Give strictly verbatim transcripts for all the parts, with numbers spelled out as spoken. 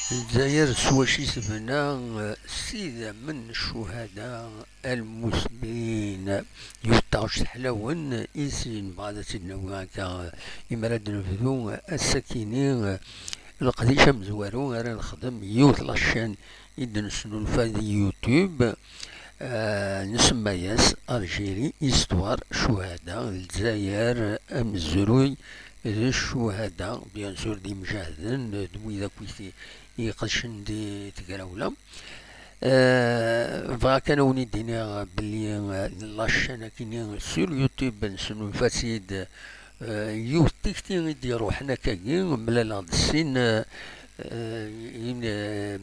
Lezzayer s wacu i tebna, s idammen n ccuhada almuslimin. Yiwet taɣect ḥlawen i s-nebɣa ad tt-id-nawi akka, imi ara d-nebdu ass-akini leqdic amezwaru ara nexdem yiwet la chaîne i d-nesnulfa di YouTube. Ah, nsemma-yas Algérie, histoire, ccuhada, Lezzayer, amezruy d ccuhada, bien sûr, d imjahden, d wid akk i t-, i iqedcen di tegrawla. Ah, bɣiɣ kan ad wen-id-iniɣ belli, ah, la chaîne akini sur YouTube, nesnulfa-tt-id, ah, yiwet tikti i d-iruḥen akkagi, mlaleɣ-d sin, ah, eh, in-, eh,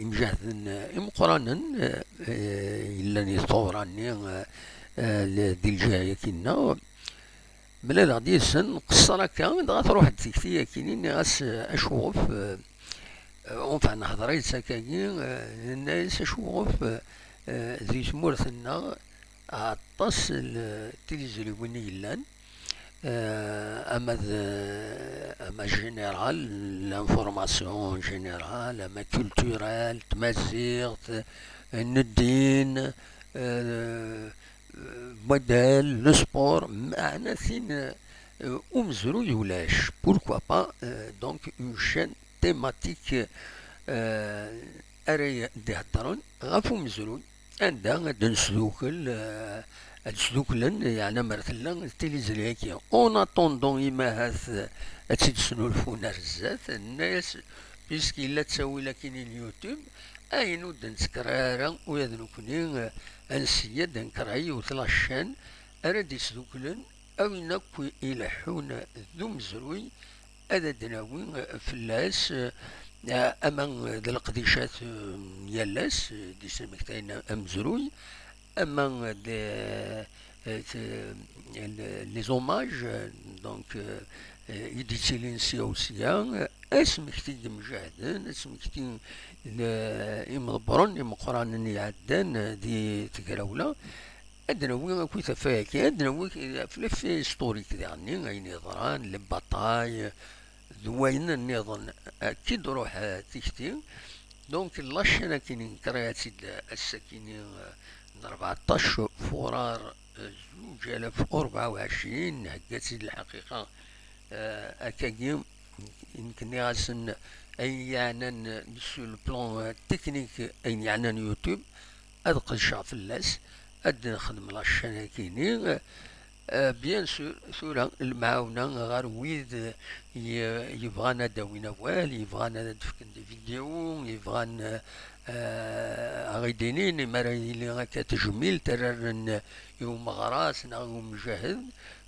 imjahden, eh, imeqqranen, eh, eh, yellan di tɣura-nni, eh, eh, l-, di lǧiha-yaki-nneɣ. Mlaleɣ-d yid-sen, qeṣṣer akka, dɣa truḥ-d tikti-yaki-nni, nniɣ-as, eh, acuɣef, eh, eh, enfin, nehder-as akkagi, eh, nenna-yas acuɣef, eh, eh, di tmurt-nneɣ, aṭas n tiliẓriwin i yellan, eh, ama d, ama général, l'information générale, ama culturelle, tmaziɣt, n ddin, eh, modèle, le sport, meɛna tin, eh, umezruy ulac. Pourquoi pas, eh, donc une chaîne thématique, eh, ara d-iheddren ɣef umezruy, anda ad d-nesdukel, eh, ad sduklen, yeɛni mer tella tiliẓri-agi. En attendant, imahat, eh, ad tt-id-snulfun ar zdat, nenna-yas, puisque yella ttawil akkin n YouTube, ayen ur d-nettkerriɛ ara ula d nekkni, eh, ansi ad d-nkerriɛ yiwet la chaîne ara d-isduklen ayen akk ileḥḥun d umezruy, ad d-nawi fell-as, eh, ama d leqdicat, eh, n yal ass, eh, d-ismektayen amezruy, ama d, eh, t-, les hommages, eh, donc, eh, eh, i d-ittilin sya u sya, eh, asmekti n yimjahden, asmekti n, eh, imḍebbren imeqqranen iɛeddan, eh, di tegrawla. Ad d-nawi akk i tafaya-agi, ad d-nawi f-, les faits historiques daɣen, ayen yeḍran, les batailles, d wayen nniḍen, akka i d-ruḥ, eh, tikti. Donc, la chaîne akini, nekriɣ-tt-id ass-akini, eh, n rbeɛṭac furar, eh, zuǧ alaf u rebɛa u ɛecrin, nhegga-tt-id lḥaqiqa, eh, akkagi, nekk nniɣ-asen ayen yeɛnan, eh, sur le plan, eh, technique, ayen yeɛnan YouTube, ad qedceɣ fell-as, ad d-nexdem la chaîne akini. Euh, bien sûr, tura lemɛawna ɣer wid, euh, ye-, yebɣan ad d-awin awal, yebɣan ad d-fken des vidéos, yebɣan, euh, euh, ad ɣ-id-inin, mi ara yili akka tejmilt ara rren i umeɣras neɣ i umjahed,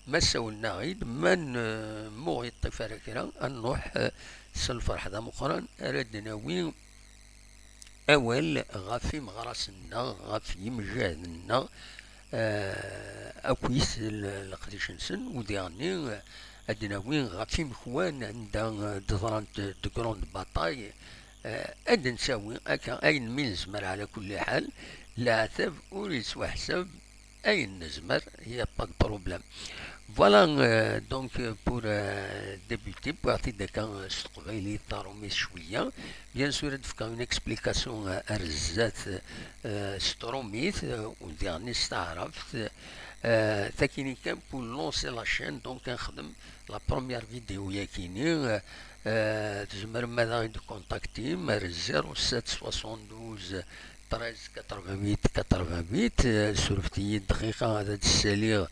ma sawlen-aɣ-id, ma n-, ma ur ɣ-yeṭṭif ara kra, ad nruḥ, euh, s lferḥ d ameqqran ara d-nawi awal ɣef imeɣrasen-nneɣ, ɣef yimjahden-nneɣ, eh, akkit l-, leqdic-nsen, u diɣenni, eh, ad d-nawi ɣef imekwan anda, eh, d-ḍrant de grandes batailles, eh, ad d-nettawi akka ayen mi nezmer ɛla kulli ḥal, leɛtab ur yettwaḥsab, ayen nezmer, y a pas de problème. Voilà, euh, donc, euh, pour, euh, débuter, pour arti d akka, euh, s teqbaylit taṛumit cwiya. Bien sûr, ad d-fkeɣ une explication, euh, ar zdat, euh, s tṛumit, euh, u diɣenni s taɛrabt. Euh, takini kan pour lancer la chaîne, donc, ad nexdem la première vidéo yakini, euh, euh, tzemrem ad aɣ-id-contactem ar zéro sept soixante-douze treize quatre-vingt-huit quatre-vingt-huit, euh, surfet-iyi-d dqiqa ad d-ssaliɣ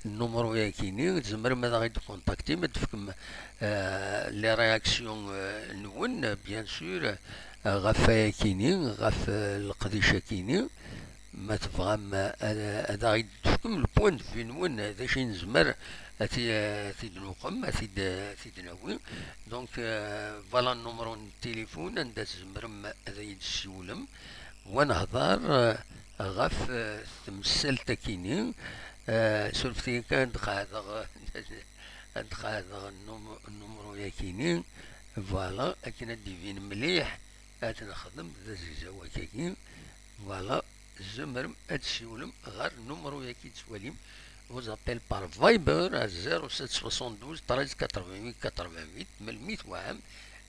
nnumru-yakini, tzemrem ad aɣ-id-contactem, ad d-tefkem, euh, les réactions, euh, nwen, bien sûr, euh, ɣef ayakini, ɣef, euh, leqdic-akini. Ma tebɣam, euh, ad, ad aɣ-id-tefkem le point de vue nwen, d acu i nezmer ad t-, ad t-id-nuqem, ad t-id, ad t-id-nawi. Donc, euh, voilà nnumru n tilifun anda tzemrem ad yi-d-tessiwlem. Wa nehḍer, eh, ɣef, eh, temsalt-akini, eh, surfet-iyi kan ad d-qeɛdeɣ, ad d-qeɛdeɣ nnum-, nnumru-yakini, voilà, akken ad d-ibin mliḥ, ad t-nexdem d azegzaw akkagi, voilà, tzemrem ad d-ssiwlem ɣer nnumru-yaki tettwalim, vous appel par Viber à zéro sept soixante-douze treize quatre-vingt-huit quatre-vingt-huit, melmi twɛam,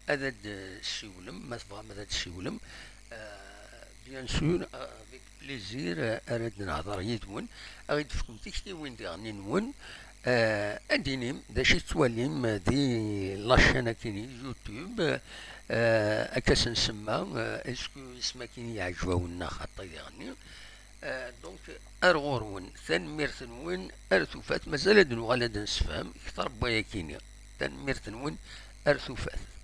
ad d-ssiwlem, ma tebɣam ad d-ssiwlem, euh, bien sûr, euh, avec plaisir, euh, ara d-nehḍer yid-wen, ad ɣ-d-tefkem tiktiwin diɣen-nwen, euh, ad d-tinim d acu i tettwalim di la chaîne akini YouTube, euh, akka s-nsemma, euh, est-ce que isem akini yeɛjeb-awen neɣ xaṭi diɣen-nni? Euh, donc, ar ɣur-wen, tanemmirt-nwen, ar tufat, mazal ad nuɣal ad d-nessefhem kter n wayakini. Tanemmirt-nwen, ar tufat.